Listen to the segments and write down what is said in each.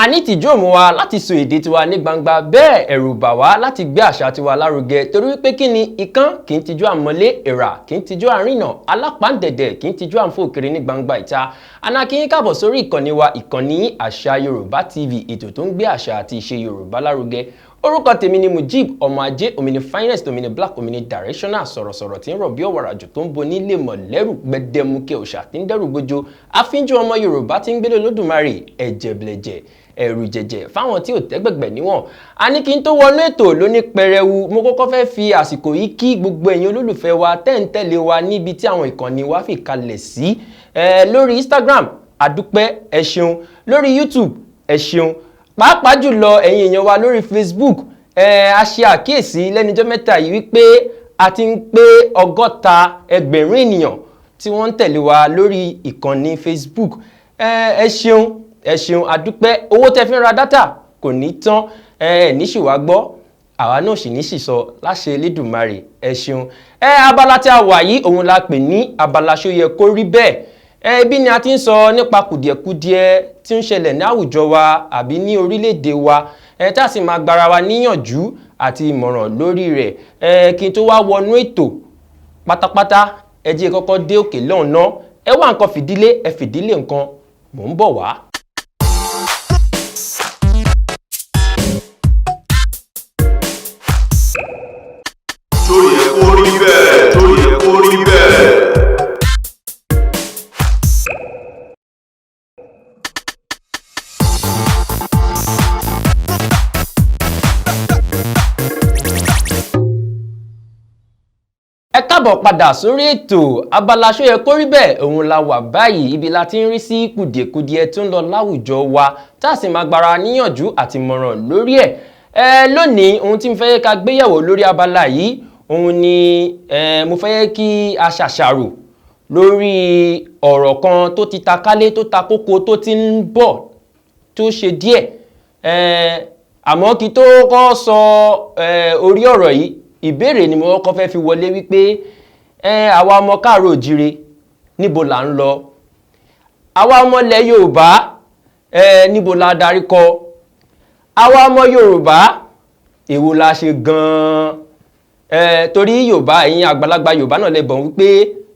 A ní tìjú òun wa láti sọ èdè tiwa ní gbangba, bẹ́ẹ̀ ẹ̀rù bà wá láti gbé àṣà tiwa lárugẹ, torí wípé kí ni ikán kì í tijú àmọ́lé, èèrà kì í tijú àrìnà, alápàǹdẹ̀dẹ̀ kì í tijú àǹfòkiri ní gbangba ìta. Anákíyín káàbọ̀ sórí ìkànnì wa, ìkànnì Àṣà Yorùbá TV, ètò tó ń gbé àṣà àti ìṣe Yorùbá lárugẹ. Orúkọ tèmi ni Mujib ọmọ ajé, òmìnir finest, òmìnir black, òmìnir directional, sọ̀rọ̀sọ̀rọ̀ tí ń rọ̀ bí ọ̀wàrà jù, tó ń bo nílé mọ̀lẹ́rù, gbẹdẹmukẹ òòṣà tí ń dẹ́rù gbójo, àfínjú ọmọ Yorùbá tí ń gbélé Olódùmarè, ẹ̀jẹ̀blẹ̀jẹ̀ ẹ̀rù jẹ̀jẹ̀ fáwọn tí ò tẹ́gbẹ̀gbẹ̀ níwọ̀n. A ní kí n tó wọnú ètò lóní pẹrẹwu, mo kọ́kọ́ fẹ́ fi àsìkò yìí kí gbogbo ẹ̀yin olólùfẹ́ wa tẹ́ ń tẹ̀lé wa níbi tí àwọn ìkànnì wa fi kalẹ̀ sí lórí Instagram, àdúpẹ́, ẹ ṣeun. Lórí YouTube, ẹ ṣeun. Pàápàá jùlọ ẹ̀yin èèyàn wa lórí Facebook, a ṣe àkíyèsí lẹ́nujọ́ mẹ́ta yìí wípé a ti ń pé 60,000 ènìyàn tí wọ́n ń tẹ̀lé wa lórí ìkànnì Facebook. Ẹ ṣeun, ẹ ṣeun, àdúpẹ́. Owó tẹ́ fi ń ra data kò ní tán, ẹ ní sì wá gbọ́, àwa náà sì ní sì sọ láṣẹ Elédùmarè. Ẹ ṣeun. Abala tí a wà yìí, òun la pè ní abala ṣó yẹ kó rí bẹ́ẹ̀. Ibi ni a ti ń sọ nípa kùdìẹ̀kudiẹ tí ń ṣẹlẹ̀ ní àwùjọ wa àbí ní orílẹ̀-èdè wa, tá a sì máa gbára wa níyànjú àti ìmọ̀ràn lórí rẹ̀. Kí n tó wá wọnú ètò pátápátá, ẹ jẹ́ kọ́kọ́ dé òkè lọ́hùn náà. Ẹ wá nǹkan fìdílé, ẹ fìdílé nǹkan, mò ń bọ̀ wá. Tó yẹ kó rí bẹ́ẹ̀, tó yẹ kó rí bẹ́ẹ̀. Ẹ káàbọ̀ padà sórí ètò. Abala ṣó yẹ kó rí bẹ́ẹ̀ òun la wà báyìí. Ibi la ti ń rí sí kùdìẹ̀kudiẹ tó ń lọ láwùjọ wa, tá a sì máa gbára níyànjú àti ìmọ̀ràn lórí ẹ̀. Lónìí, ohun tí mo fẹ́ ká gbéyẹ̀wò lórí abala yìí, òun ni mo fẹ́ kí a ṣàṣàrò lórí ọ̀rọ̀ kan tó ti ta kálé, tó ta kókó, tó ti ń bọ̀, tó ṣe díẹ̀. Àmọ́ kí tó kọ́ sọ orí ọ̀rọ̀ yìí, ìbéèrè ni mo kọ́kọ́ fẹ́ fi wọlé wípé àwa ọmọ káàárọ̀ òjíire, níbo là ń lọ? Àwa ọmọ ilẹ̀ Yorùbá, níbo la darí kọ? Àwa ọmọ Yorùbá, èwo la ṣe gan-an? Torí Yorùbá, ẹ̀yin àgbàlagbà Yorùbá náà lè bọ̀ wípé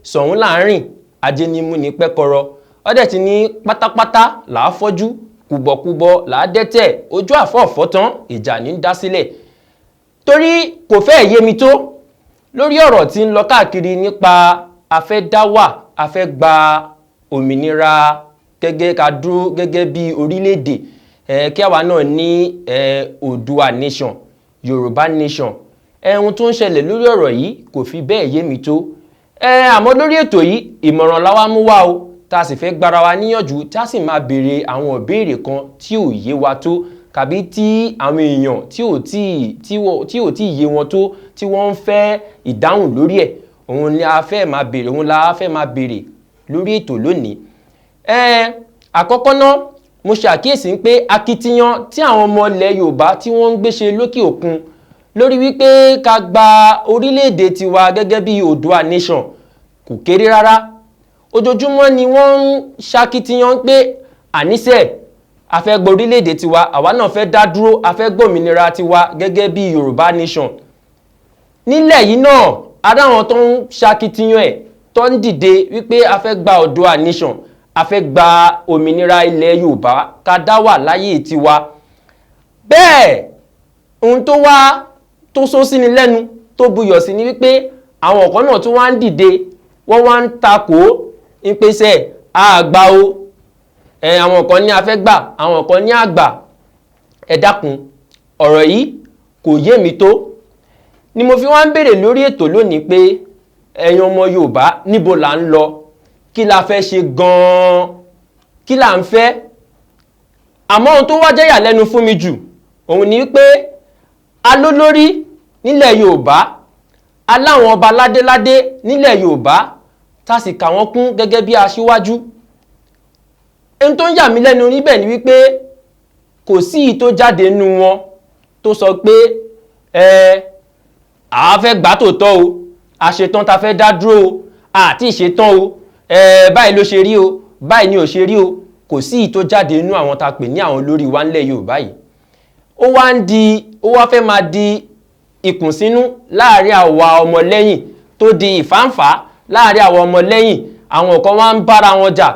sọ̀hún là ń rìn, ajé ní mú ní pẹ́kọrọ. Ọdẹ ti ní pátápátá là á fọ́jú, kùbọ̀kùbọ̀ là á dẹ́tẹ̀, ojú àfọ̀ọ̀fọ́ tán, ìjà ní dá sílẹ̀. Torí kò fẹ́ yé mi tó lórí ọ̀rọ̀ tí ń lọ káàkiri nípa a fẹ́ dá wà, a fẹ́ gba òmìnira gẹ́gẹ́, ká dúró gẹ́gẹ́ bí orílẹ̀-èdè, kí àwa náà ní Oòduà nation, Yorùbá nation. Ohun tó ń ṣẹlẹ̀ lórí ọ̀rọ̀ yìí kò fi bẹ́ẹ̀ yé mi tó. Àmọ́ lórí ètò yìí, ìmọ̀ràn la wá mú wá o, tá a sì fẹ́ gbára wa níyànjú, tá a sì máa béèrè àwọn ìbéèrè kan tí ò yé wa tó, tàbí tí àwọn èèyàn tí ò tí yé wọn tó, tí wọ́n ń fẹ́ ìdáhùn lórí ẹ̀. Òun ni a fẹ́ máa béèrè, òun la fẹ́ máa béèrè lórí ètò lónìí. Àkọ́kọ́ náà, mo ṣàkíyèsí pé akitiyan tí àwọn ọmọ ilẹ̀ Yorùbá tí wọ́n ń gbé ṣe lókè òkun lórí wípé ká gba orílẹ̀-èdè tiwa gẹ́gẹ́ bí Oòduà nation kò kéré rárá. Ojoojúmọ́ ni wọ́n ń ṣakitiyan pé àníṣe a fẹ́ gba orílẹ̀-èdè tiwa, àwa náà fẹ́ dá dúró, a fẹ́ gbòmìnira tiwa gẹ́gẹ́ bí Yorùbá nation. Nílẹ̀ yìí náà, adáwọn tó ń ṣakitiyan ẹ̀, tó ń dìde wípé a fẹ́ gba Oòduà nation, a fẹ́ gba òmìnira ilẹ̀ Yorùbá, ká dá wà láyé tiwa. Bẹ́ẹ̀ ohun tó wá tó sọ sí ni lẹ́nu, tó buyọ̀ sí ni wípé àwọn kan náà tún wá ń dìde, wọ́n wá ń takò ń pèsè àgbà o. Àwọn kan ní a fẹ́ gbà, àwọn kan ní àgbà. Ẹ dákun, ọ̀rọ̀ yìí kò yé mi tó, ni mo fi wá ń béèrè lórí ètò lónìí pé ẹ̀yin ọmọ Yorùbá, níbo là ń lọ? Kí la fẹ́ ṣe gan-an? Kí là ń fẹ́? Àmọ́ ohun tó wá jẹ́ ìyàlẹ́nu fún mi jù, òun ni pé alólórí nílẹ̀ Yorùbá, aláwọn ọba ládéládé nílẹ̀ Yorùbá, tá a sì kà wọ́n kún gẹ́gẹ́ bí aṣíwájú. Ohun tó ń yà mí lẹ́nu níbẹ̀ ni wípé kò sí ìyí tó jáde nínú wọn tó sọ pé àá fẹ́ gbà tòótọ́ o, a ṣetán ta fẹ́ dá dúró o, àti ìṣetán o, báyìí ló ṣe rí o, báyìí ni ò ṣe rí o. Kò sí ìyí tó jáde inú àwọn tá a pè ní àwọn olórí wa ńlẹ̀ Yorùbá yìí. Ó wá ń di, ó wá fẹ́ máa di ìkùnsínú láàrin àwa ọmọlẹ́yìn, tó di ìfáǹfà láàrin àwa ọmọlẹ́yìn. Àwọn kan wá ń bára wọn jà.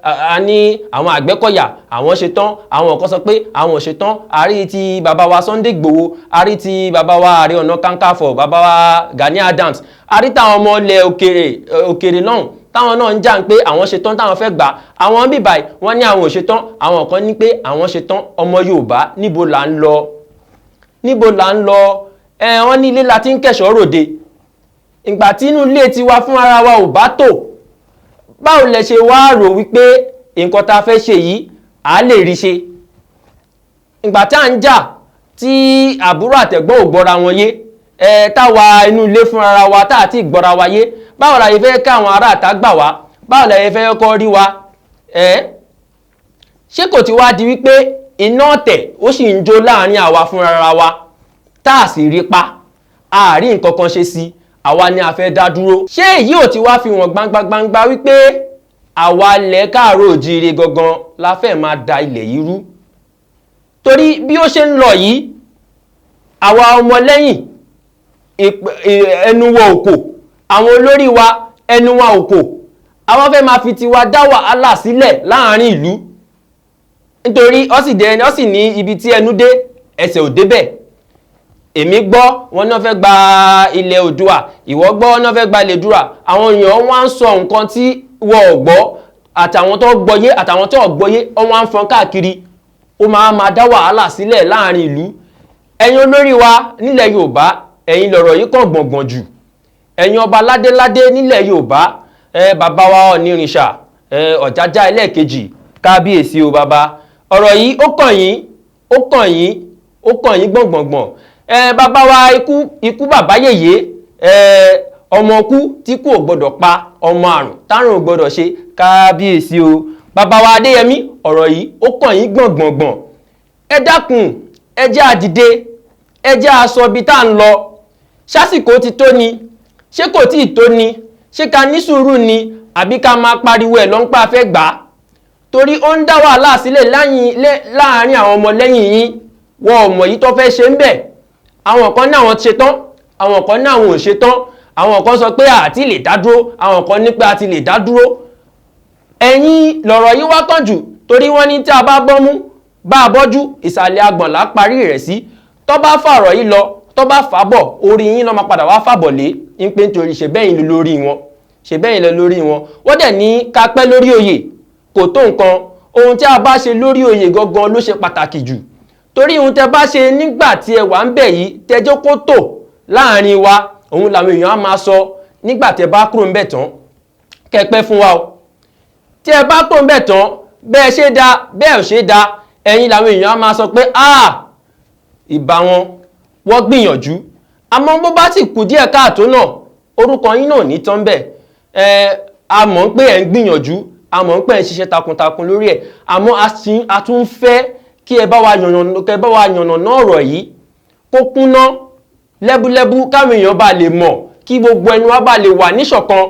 A ní àwọn Àgbẹ̀kọ̀yà, àwọn ṣe tán, àwọn kan sọ pé àwọn ò ṣe tán. Àrí ti bàbá wa Sunday Igboho, àrí ti bàbá wa Ààrẹ Ọ̀nà Kakanfò, bàbá wa Gani Adams, àrí táwọn ọmọ ilẹ̀ òkèrè òkèrè lọ́hùn táwọn náà ń jà ń pé àwọn ṣe tán, táwọn fẹ́ gbà. Àwọn bíbáyìí, wọ́n ní àwọn ò ṣe tán, àwọn kan ní pé àwọn ṣe tán. Ọmọ Yorùbá, níbo là ń lọ? Níbo là ń lọ? Ẹ wọ́n ní ilé la ti ń kẹ̀ṣọ́ ròde. Ìgbà tí inú ilé tiwa fún ara wa ò bá tò, báwo lẹ ṣe wá rò wípé nǹkan tá a fẹ́ ṣe yìí, à á lè rí ṣe? Ìgbà tá à ń jà, tí àbúrò àtẹ̀gbọ́n ò gbọ́ra wọn yé, ẹ táwa inú ilé fún ara wa tá àti gbọ́ra wa yé, báwo la yẹ fẹ́ káwọn ará àta gbà wá? Báwo la yẹ fẹ́ kọ́ rí wa? Ẹ ṣé kò ti wá di wípé iná ọ̀tẹ̀ ó sì ń jó láàrin àwa fúnra wa, tá a sì rí pa àárín nǹkan kan ṣe sí? Àwa ni a fẹ́ dá dúró. Ṣé èyí ò ti wá fi wọ́n gbangba gbangba wípé àwa ilẹ̀ káàárọ̀ òjíire gangan la fẹ́ máa da ilẹ̀ yìí rú? Torí bí ó ṣe ń lọ yìí, àwa ọmọlẹ́yìn, ẹnu wa ò kò, àwọn olórí wa, ẹnu wa ò kò. Àwọn fẹ́ máa fi tiwa dá wàhálà sílẹ̀ láàrin ìlú, nítorí ó sì dé, ó sì ní ibi tí ẹnu dé, ẹsẹ̀ ò débẹ̀. Èmi gbọ́, wọn náà fẹ́ gba ilẹ̀ Oòduà. Ìwọ gbọ́, wọn náà fẹ́ gba ilẹ̀ Oòduà. Àwọn èèyàn wá ń sọ nǹkan tí wọ́n ò gbọ́, àtàwọn tó gbọ́yé, àtàwọn tó gbọ́yé, wọ́n wá ń fọn káàkiri. Ó máa máa dá wàhálà sílẹ̀ láàrin ìlú. Ẹ̀yin olórí wa nílẹ̀ Yorùbá, ẹ̀yin lọ̀rọ̀ yìí kàn gbọ̀ngbọ̀n jù. Ẹ̀yin ọba ládéládé nílẹ̀ Yorùbá, ẹ bàbá wa Ọ̀nìrìnṣà, ẹ Ọ̀jájá ẹlẹ́ẹ̀kejì, kábíyèsí o bàbá, ọ̀rọ̀ yìí ó kàn yín, ó kàn yín, ó kàn yín gbọ̀ngbọ̀ngbọ̀n. Ẹ bàbá wa, ikú ikú bàbá yèyé, ẹ ọmọ kú tí kú ò gbọdọ̀ pa, ọmọ àrùn tárùn ò gbọdọ̀ ṣe, kábíyèsí o bàbá wa Adéyẹmí, ọ̀rọ̀ yìí ó kàn yín gbọ̀ngbọ̀ngbọ̀n. Ẹ dákun, ẹ jẹ́ á dìde, ẹ jẹ́ á sọ ibi tá à ń lọ. Ṣásìkò ti tó ni? Ṣé kò tí ì tó ni? Ṣé ká ní sùúrù ni, àbí ká máa pariwo ẹ̀ lọ́npá fẹ́ gbà á? Torí ó ń dá wàhálà sílẹ̀ láàárín àwọn ọmọlẹ́yìn yín. Wọn ò mọ̀ yìí tó fẹ́ ṣe ń bẹ̀. Àwọn kan ní àwọn ṣe tán, àwọn kan ní àwọn ò ṣe tán, àwọn kan sọ pé àti lè dá dúró, àwọn kan ní pé a ti lè dá dúró. Ẹ̀yin lọ̀rọ̀ yìí wá kàn jù, torí wọ́n ní tí a bá bọ́mú bá a bọ́jú, ìsàlẹ̀ agbọ̀n là á parí rẹ̀ sí. Tó bá fàrọ̀ yìí lọ, tó bá fà bọ̀, orí yín ló máa padà wá fàbọ̀ lé ń pé, nítorí ṣe bẹ́yìn lórí wọn, ṣe bẹ́yìn lọ lórí wọn. Wọ́n dẹ̀ ní ká pẹ́ lórí oyè kò tó nǹkan, ohun tí a bá ṣe lórí oyè gangan ló ṣe pàtàkì jù. Torí ohun tẹ bá ṣe nígbà tí ẹ wà ń bẹ̀ yìí, tẹjọ́ kó tò láàrin wa, òun làwọn èèyàn á máa sọ nígbà tẹ bá kúrò ń bẹ̀ tán. Kẹpẹ́ fún wa o. Tí ẹ bá kúrò ń bẹ̀ tán, bẹ́ẹ̀ ṣe da, bẹ́ẹ̀ ò ṣe da, ẹ̀yin làwọn èèyàn á máa sọ pé, "Ah, ìbá wọn, wọ́n gbìyànjú." Àmọ́ bó bá sì kù díẹ̀ káàtó náà, orúkọ yín náà ní tán bẹ́ẹ̀. Ẹ a mọ̀ pé ẹ̀ ń gbìyànjú, a mọ̀ pé ẹ̀ ń ṣiṣẹ́ takuntakun lórí ẹ̀, àmọ́ a tún fẹ́ kí ẹ bá wa yànnà, kẹ bá wa yànnà náà ọ̀rọ̀ yìí kó kúnná lẹ́búlẹ́bú, káwọn èèyàn bá lè mọ̀, kí gbogbo ẹnu wa bá lè wà níṣọ̀kan,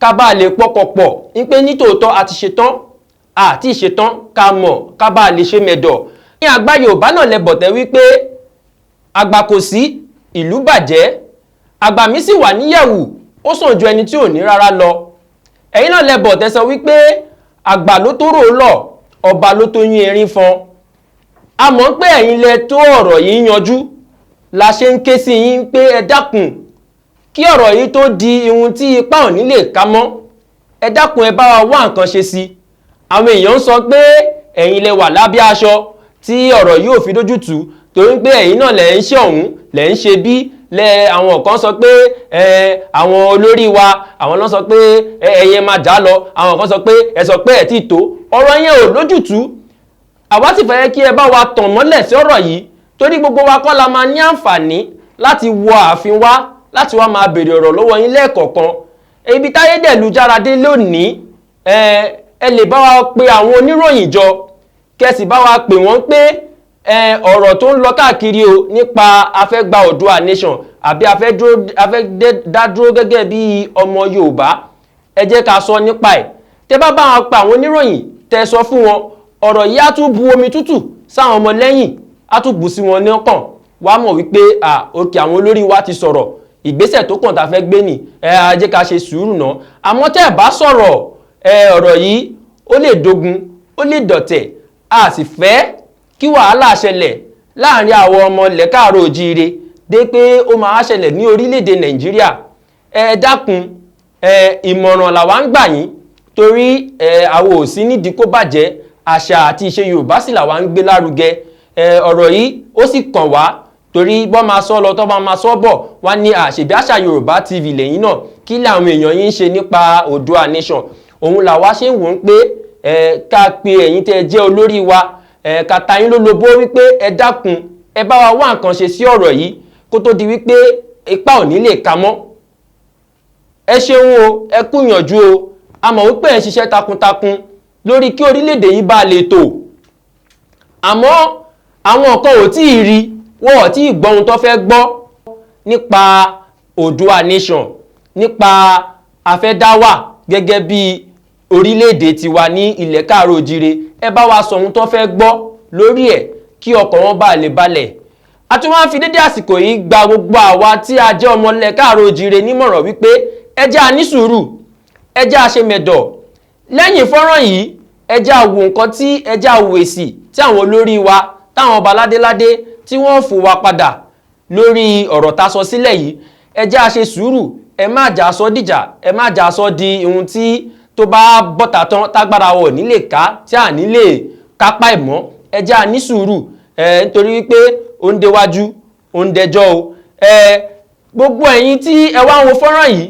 ká bá lè pọkànpọ̀ ní pé nítòótọ́ a ti ṣetán, àti ìṣetán, ká mọ̀, ká bá lè ṣe mẹ̀dọ̀. Ní àgbá Yorùbá náà lẹ bọ̀tẹ́ wípé àgbà kò sí, ìlú bàjẹ́, àgbà mi sì wà níyẹ̀wù, ó sàn ju ẹni tí ò ní rárá lọ. Ẹ̀yin náà lẹ bọ̀tẹ́ sọ wípé àgbà ló tó rò ó lọ, ọba ló tó yín erin fọn. A mọ̀ pé ẹ̀yin lẹ tó ọ̀rọ̀ yìí yanjú, la ṣe ń ké sí yín pé ẹ dákun, kí ọ̀rọ̀ yìí tó di ihun tí ipá ò ní lè ká mọ́, ẹ dákun, ẹ bá wa wá nǹkan ṣe sí. Àwọn èèyàn ń sọ pé ẹ̀yin lẹ wà lábẹ́ aṣọ tí ọ̀rọ̀ yìí ò fi dójútùú, torí pé ẹ̀yin náà lẹ̀ ń ṣe ọ̀hún, lẹ̀ ń ṣe bí lẹ. Àwọn kan sọ pé ẹ àwọn olórí wa, àwọn ló sọ pé ẹ̀yin máa dá lọ, àwọn kan sọ pé ẹ sọ pé ẹ ti tó. Ọ̀rọ̀ yẹn ò lójútùú. Àwa sì fẹ́ kí ẹ bá wa tàn mọ́lẹ̀ sí ọ̀rọ̀ yìí, torí gbogbo wa kọ́ la máa ní àǹfààní láti wọ ààfin wá, láti wá máa béèrè ọ̀rọ̀ lọ́wọ́ yín lẹ́ẹ̀kọ̀ọ̀kan. Ibi táyé dẹ̀ lùjára dé lónìí, ẹ lè bá wa pe àwọn oníròyìn jọ, kẹ́ sì bá wa pè wọ́n pé ọ̀rọ̀ tó ń lọ káàkiri o nípa a fẹ́ gba Oòduà nation àbí a fẹ́ dá dúró gẹ́gẹ́ bí ọmọ Yorùbá, ẹ jẹ́ ká sọ nípa ẹ̀. Tẹ́ bá bá wọn pa àwọn oníròyìn Tẹ́ sọ fún wọn, ọ̀rọ̀ yìí á tún bu omi tútù sáwọn ọmọ lẹ́yìn, á tún bù sí wọn ní ọkàn. Wàá mọ̀ wípé òkè àwọn olórí wa ti sọ̀rọ̀, ìgbésẹ̀ tó kàn tá fẹ́ gbé nì. Ẹ á jẹ́ ká ṣe sùúrù náà. Àmọ́ tẹ́ ẹ bá sọ̀rọ̀, ọ̀rọ̀ yìí ó lè dogun, ó lè dọ̀tẹ̀. A sì fẹ́ kí wàhálà ṣẹlẹ̀ láàrin àwọn ọmọ ilẹ̀ káàárọ̀ oòjíire dé pé ó máa ṣẹlẹ̀ ní orílẹ̀-èdè Nàìjíríà. Ẹ dákun, ẹ ìmọ̀ràn làwa ń gbà yín, torí ẹ àwọn ò sí nídìí kó bàjẹ́. Àṣà àti ìṣe Yorùbá sì làwa ń gbé lárugẹ. Ẹ ọ̀rọ̀ yìí ó sì kàn wá, torí bọ́ máa sọ lọ, tó bá máa sọ bọ̀, wá ní àṣebí Àṣà Yorùbá TV lẹ́yìn náà, kí làwọn èèyàn yín ń ṣe nípa Oòduà Nation? Òun làwa ṣe ń wò ó pé ẹ ká pe ẹ̀yin tẹ́ ẹ jẹ́ olórí wa, ẹ ká ta yín lólobó wípé ẹ dákun, ẹ bá wa wá nǹkan ṣe sí ọ̀rọ̀ yìí kó tó di wípé ipá ò ní lè ka mọ́. Ẹ ṣeun o, ẹ kú ìyànjú o. A mọ̀ wípé ẹ̀ ń ṣiṣẹ́ takuntakun lórí kí orílẹ̀-èdè yìí bá lè tò, àmọ́ àwọn kan ò tí ì rí, wọn ò tí ì gbọ́ ohun tó fẹ́ gbọ́ nípa Oòduà Nation, nípa afẹ́dáwà gẹ́gẹ́ bí orílẹ̀-èdè tiwa ní ilẹ̀ káàárọ̀ oòjíire. Ẹ bá wa sọ ohun tó fẹ́ gbọ́ lórí ẹ̀ kí ọkàn wọn bá lè balẹ̀. A tún wá ń fi dédé àsìkò yìí gba gbogbo àwa tí a jẹ́ ọmọ ilẹ̀ káàárọ̀ oòjíire nímọ̀ràn wípé ẹ jẹ́ a ní sùúrù, ẹ jẹ́ a ṣe mẹ̀dọ̀ lẹ́yìn fọ́nrán yìí. Ẹ jẹ́ a wo nǹkan tí ẹ jẹ́ a wo èsì tí àwọn olórí wa, táwọn ọba ládéládé tí wọ́n fò wá padà lórí ọ̀rọ̀ tá a sọ sílẹ̀ yìí. Ẹ jẹ́ a ṣe sùúrù, ẹ má jà sọ dìjà, ẹ má jà sọ di ohun tí tó bá bọ́ta tán tágbára wọ̀ ní lè ká, tí à ní lè kápá ẹ̀ mọ́. Ẹ jẹ́ a ní sùúrù ẹ, nítorí wípé ó ń déwájú, ó ń dẹjọ́ o. Ẹ gbogbo ẹ̀yin tí ẹ wá ń wo fọ́nrán yìí,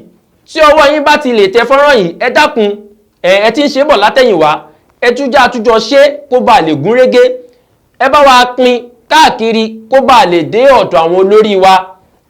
tí ọwọ́ yín bá ti lè tẹ fọ́nrán yìí, ẹ dákun, ẹ ti ń ṣe bọ̀ látẹ̀yìnwá, ẹ tún já àtúnjọ ṣe kó bá lè gún régé. Ẹ bá wa pín káàkiri kó bá lè dé ọ̀dọ̀ àwọn olórí wa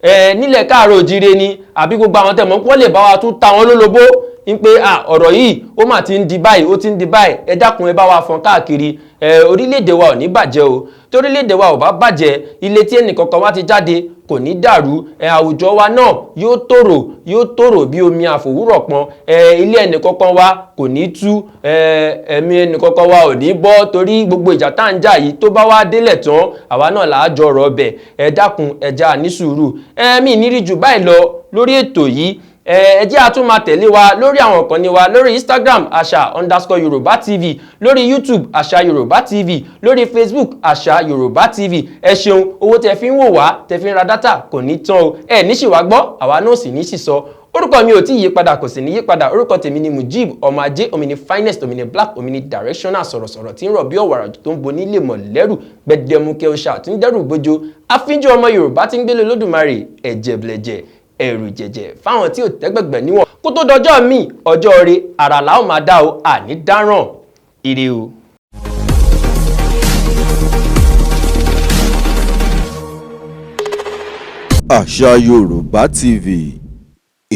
ẹ nílẹ̀ káàárọ̀ òjíire ni, àbí gbogbo àwọn tẹ̀mọ́ wọ́n lè bá wa tún ta wọn lólobó ń pé ọ̀rọ̀ yìí ó mà ti ń di báyìí, ó ti ń di báyìí. Ẹ dákun, ẹ bá wa fọ́n káàkiri. Ẹ orílẹ̀-èdè wa ò ní bàjẹ́ o. Torílẹ̀-èdè wa ò bá bàjẹ́, ilé tí ẹnìkankan wa ti jáde kò ní dàrú. Ẹ àwùjọ wa náà yóò tòrò, yóò tòrò bí omi àfòwúrọ̀ pọn. Ẹ ilé ẹnìkankan wa kò ní tú, ẹ ẹ̀mí ẹnìkankan wa ò ní bọ́, torí gbogbo ìjà tá à ń jà yìí, tó bá wá délẹ̀ tán, àwa náà là á jọ ọ̀rọ̀ ọbẹ̀. Ẹ dákun, ẹ já ní sùúrù. Ẹ mi ní rí jù báyìí lọ lórí ètò yìí. Ẹ jẹ́ a tún máa tẹ̀lé wa lórí àwọn ìkànnì wa: lórí Instagram, àṣà_yorùbá tv, lórí YouTube, Àṣà Yorùbá TV, lórí Facebook, Àṣà Yorùbá TV. Ẹ ṣeun, owó tẹ fi ń wò wá, tẹ fi ń ra data kò ní tán o. Ẹ ní sì wá gbọ́, àwa náà sì ní sì sọ. Orúkọ mi ò tí yí padà, kò sì ní yí padà. Orúkọ tèmi ni Mujeeb ọmọ ajé, omini finest, omini black, omini directional, sọ̀rọ̀sọ̀rọ̀ tí ń rọ̀ bí ọ̀wàrà tó ń bo nílé mọ̀ lẹ́rù, gbẹdẹmukẹ ọṣà tí ń dẹ́rù bójó, afínjú ọmọ Yorùbá tí ń gbélé Olódùmarè, ẹ̀jẹ̀ blẹ̀jẹ̀, ẹ̀rù jẹ̀jẹ̀ fáwọn tí ò tẹ́gbẹ̀gbẹ̀ níwọ̀n. Kó tó dọjọ́ míì, ọjọ́ rẹ àrà làwọn máa dá o, àní dáràn. Ire o. Àṣà Yorùbá TV,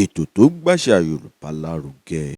ètò tó gbàṣà Yorùbá lárugẹ.